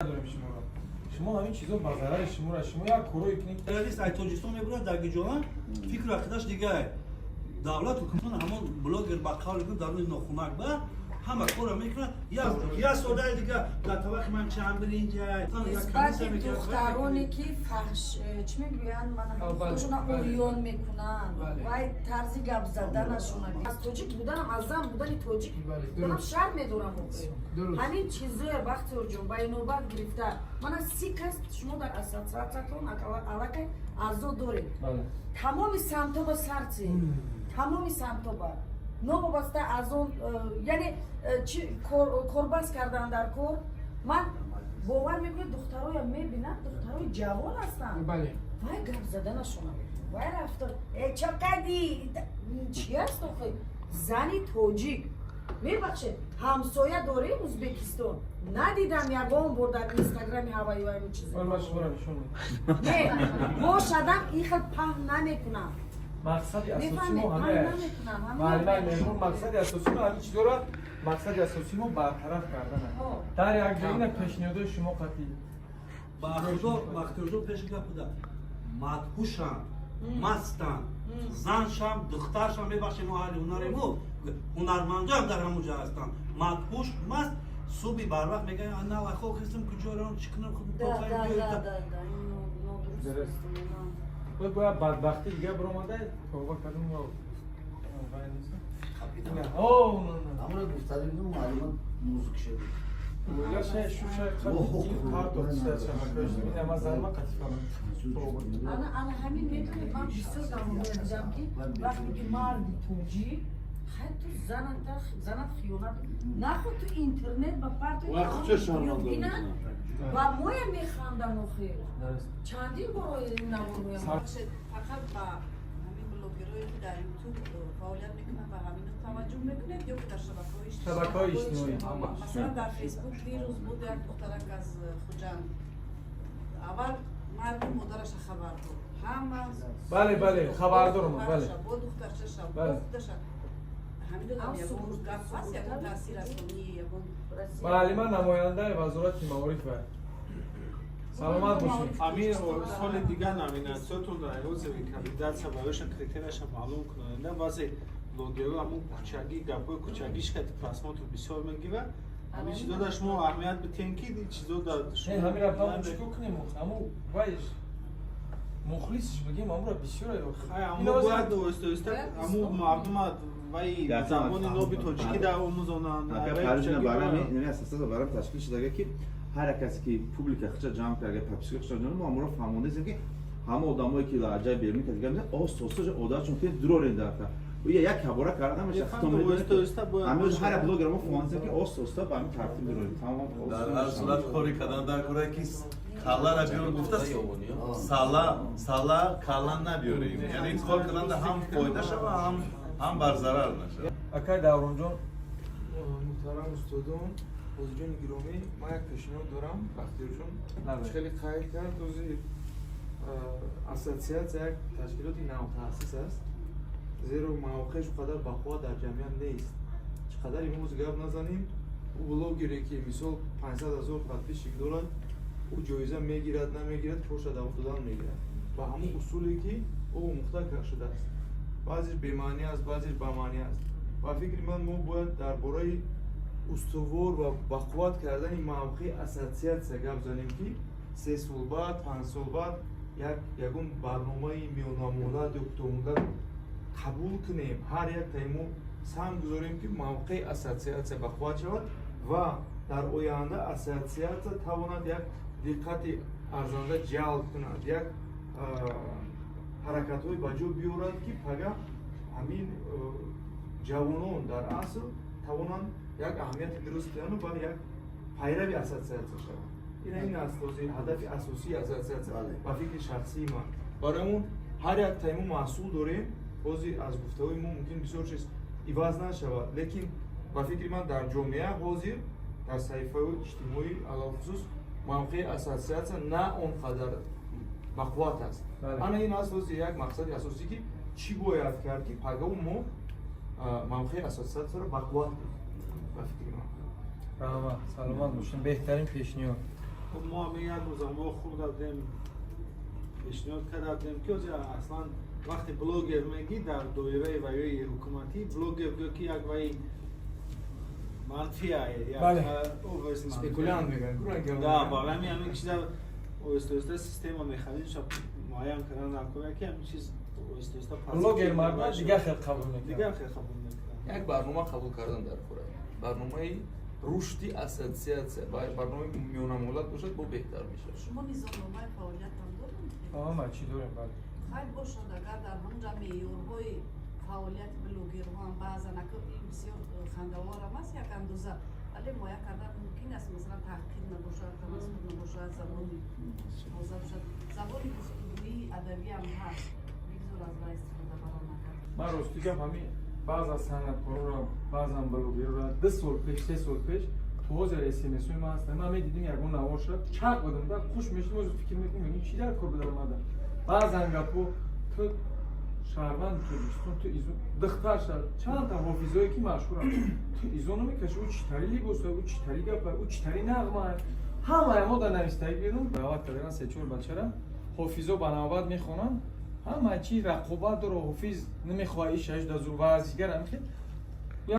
Дорем шуморо. Шумо ҳамин чизо ба зарари шуморо, шумо як корое кунед. Террорист ай Тоҷикистон мебурад, дар гиҷоа фикру ақидаш дигар. Давлат, ҳукумат, ҳамон блогер, ба қавли дар рӯи нохунак ба ҳама кора мекунад. Як содаи дигар дар тавақи ман чанд биринҷа. Нисбати духтароне, ки фаҳш, чӣ мегӯянд, манашона урён мекунанд, вай тарзи гап заданашона, аз тоҷик буданам, аз зан будани тоҷик буданам шарм медорам. Ҳамин чизое, Бахтиёрҷон, ба инобат гирифта, мана 30 кас шумо дар ассотсиатсиятон аллакай аъзо доред. Тамоми самтоба сарци, тамоми самтоба, новобаста аз он, яъне чи корбаст кардан дар кор, ман бовар мекунед, духтароя мебинам, духтарои ҷавон ҳастанд, вай гап заданашона, вай рафтор, э, чакади чи аст охи? Зани тоҷик, мебахшед, ҳамсоя дорем, Узбекистон, надидам ягон бор дар Инстаграми ҳаваи ҳамин чиз. Не бошадам, ин хел паҳн намекунам. Мақсади асосии мо ҳамин, мақсади асосии мо ҳамин чизоро, мақсади асосии мо бартараф кардан дар як ҷо ина пешниҳодои шумо қатъӣ. Ба худо, Бахтиёрҷон, пеши гап буда, мадҳушанд, мастанд, заншам, духтаршам, мебахшед, мо аҳли ҳунаремо, ҳунармандоям дар ҳамон ҷо ҳастанд, мадҳуш, маст, субҳи барвақт мегӯянд: "Навахо хистам, куҷо равам, чӣ кунам?" Худ бояд бадбахтӣ дига биромада, тавба кардам. Амро гуфтадим, муаллима музык шуд. Ана ҳамин, медонед, ман бисёр замонҳоя дидам, ки вақте ки марди тоҷик, хай, ту занат хиёнат наход, ту интернет ба партои ва моя механдам охир. Чандин бор наворҳоям. Фақат ба ҳамин блогерое, ки дар Ютуб фаъолият мекунанд, ба ҳамино таваҷҷӯҳ мекунед ё ки дар шабакаҳои Шабакаҳои иҷтимоӣ. Масалан, дар Фейсбук дирӯз буд, як духтарак аз Хуҷанд, аввал марди модараша хабар дод, ҳама. Бале, хабардорам, бале. Бо духтарчаша, бо худаша, ҳамино ягон гап ҳаст, ягон таъсир расонӣ, ягон? Муаллима, намояндаи Вазорати маориф, саломат бошед. Ҳамин соли дигар номинатсиятон дар ҳозири кандидатсия барояшон критерияша маълум кунонда. Баъзе блогерҳо ҳамун кучагӣ, гапҳои кучагиш кати просмотр бисёр мегирад. Ҳамин чизо дар шумо аҳамият битен, ки чизо дар Ҳамин рафтам, чӣ кор кунем? Ҳаму вай мухлисиш бигем, амура бисёр. Аммо бояд оҳиста оҳиста ҳамун мардума вай забони ноби тоҷикӣ дар омӯзонанд. Барам ташкил шудага, ки ҳар як касе ки публика хича ҷамъ карда, подписка хича ҷамъ, мо амуро фаҳмондесем, ки ҳама одамое ки лаҳҷаи берунӣ ка дигар оҳиста оҳиста одатшон ки дурорен дар як ҳабора карда меша. Ҳамин ҳар як блогер мо фаҳмондесем, ки оҳиста оҳиста ба ҳамин тартиб дурорем, тамом. Дар ҳар сурат кори кардан дар кора, ки каллара биёр гуфта, сала сала калла набиёрем, яъне кор кардан ҳам фоида шава, ҳам бар зарар нашава. Акай Давронҷон. Муҳтарам устодон, ҳозиҷони гиромӣ, ман як пешниҳод дорам. Бахтиёрҷон хеле қайд кард, ози ассотсиатсия як ташкилоти навтаъсис аст, зеро мавқеаш он қадар бақувват дар ҷамъият нест. Чӣ қадар имрӯз гап назанем, ӯ блогере, ки мисол 500 000 подписчик дорад, ӯ ҷоиза мегирад, намегирад, корша давом додан мегирад ба ҳамон усуле, ки ӯ омӯхта шудааст. Баъзеш бемаънӣ аст, баъзеш бамаънӣ аст. Ба фикри ман, мо бояд дар бораи устувор ва бақувват кардани мавқеи ассотсиатсия гап занем, ки 3 сол баъд, 5 сол баъд як ягон барномаи миёнамуддат ё кӯтоҳмуддат қабул кунем, ҳар як таи мо саҳм гузорем, ки мавқеи ассотсиатсия бақувват шавад ва дар оянда ассотсиатсия тавонад як диққати арзанда ҷалб кунад, як ҳаракатҳое ба ҷо биёрад, ки пага ҳамин ҷавонон дар асл тавонанд як аҳамияти дуруст диҳанду ба як пайрави ассотсиатсия шаванд. Ин аст ҳозир ҳадафи асосии ассотсиатсия ба фикри шахсии ман. Барои он ҳар як таи мо маҳсул дорем. Ҳозир аз гуфтаҳои мо мумкин бисёр чиз иваз нашавад, лекин ба фикри ман, дар ҷомеа ҳозир дар саҳифаҳои иҷтимоӣ алалхусус мавқеи ассотсиатсия на он қадар бақувват аст. Ана ин аст ҳозир як мақсади асосӣ, ки чӣ бояд кард, ки пагоҳ мо мавқеи ассотсиатсияро бақувват кунем, ба фикри ман. Раҳмат, саломат бошем, беҳтарин пешниҳод. Хуб, мо ҳамин як рӯзам во хурда будем, пешниҳод карда будем, ки ҳозир аслан вақте блогер мегӣ, дар доираи ваёи ҳукуматӣ блогер гӯё ки як ваи манфия. Спекулянт мегӯянд. Да, барои ҳамин чиза оҳиста оҳиста система, механизмша муайян кардан дар кора, ки ҳамин чиз оҳиста оҳиста Блогер мардум дигар хел қабул мекунад. Дигар хел қабул мекунад. Як барнома қабул кардан дар кора, барномаи рушди ассотсиатсия, барномаи миёнамуҳлат бошад, бо беҳтар мешавад. Шумо низомномаи фаъолиятам дорем? Ама чӣ дорем, бале. Хайр бошад, агар дар ҳамонҷа меъёрҳои фаъолияти блогерҳоам баъзан ин бисёр хандаворам аст як андоза, вале муайян кардан мумкин аст. Масалан, таҳқир набошад, тамасхур набошад, забони тоза бошад, забони гуфтугӯии адабиам ҳаст, бигзор аз вай истифода барон накард. Ман рости гап, ҳамин баъза санъаткорора, баъзан блогерора 2 сол пеш, 3 сол пеш, то ҳозир смсҳои ман ҳастанд. Ман медидим, ягон навор шад, чақ будам да, хуш мешидим. Ҳозир фикр мекунем, ин чӣ дар кор буда омада? Баъзан гапо: ту шаҳрванди Тоҷикистон, ту изо духтар шад, чандта ҳофизое ки машҳуранд, ту изо намекаши, ӯ читари либоса, ӯ читари гапа, ӯ читари нағма. Ҳамаи мо дар навистагӣ берун даъват кардан се-чор бачара, ҳофизо ба навбат мехонанд, ҳама чи рақобат дора, ҳофиз намехоҳад ишаш да зур, варзишгар ҳамихел.